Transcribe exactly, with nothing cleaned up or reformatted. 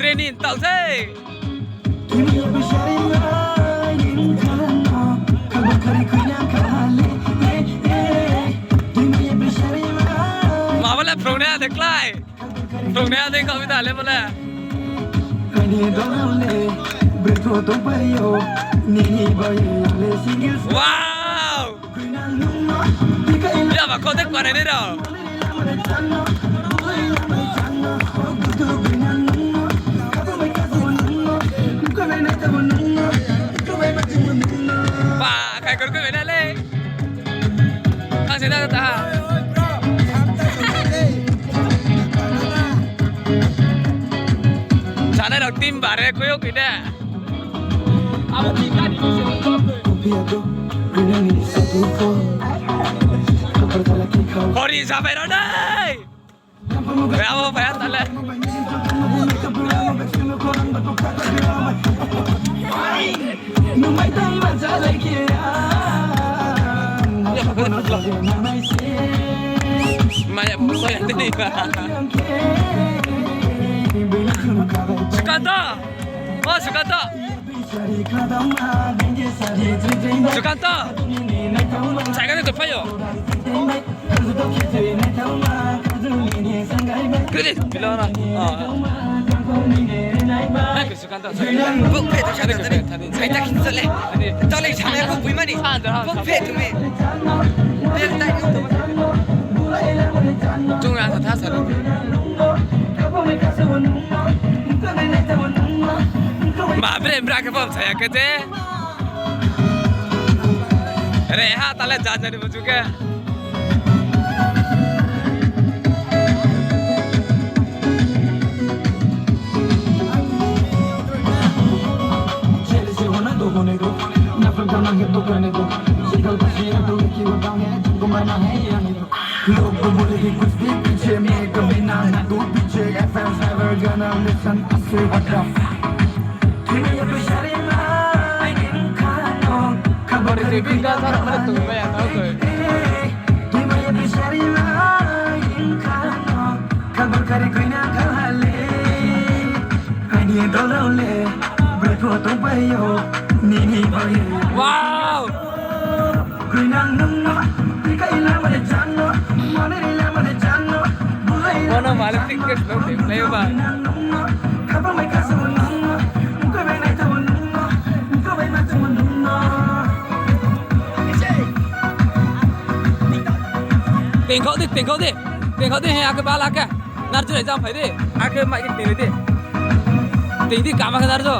Ni tau se. Ma bole phrungnai de klái. Phrungnai de kau bita le bole. Wow! Ya ba kau de kau nai rao. Ba, khai kor kau bina le. Thang se da ta. Chanai rao team bare koi o koi de. Hori sabai rao nai. Abo phai ya ta le. Maya, maya tini. Sukanta! O, Sukanta! Sukanta! Saikani to phaio. Kri, bilo na. O. Nai ke Sukanta, Sukanta. Buk phe to sa tadi. Saita kini sole. Tole sa me buk bui mani. Buk phe to me. Bel tai to. Chung ya sa tha sa. Ba bre bra ke bom saya ke je. Re ha tale ja ja ni buju ke. लोग बोलेंगे कुछ भी पीछे, मैं कभी ना हटूं पीछे। Your fans never gonna listen, I say what the fuck। Khobor se bini ka thar mane tong maya tau koi. Wow! Bono malik tik ke sebab tim play ba. Tengkau di, tengkau di. Tengkau di, he, ake bala ke. Narju rai jam phai di. Ake mai ke tengri di. Teng di, kama ke narju.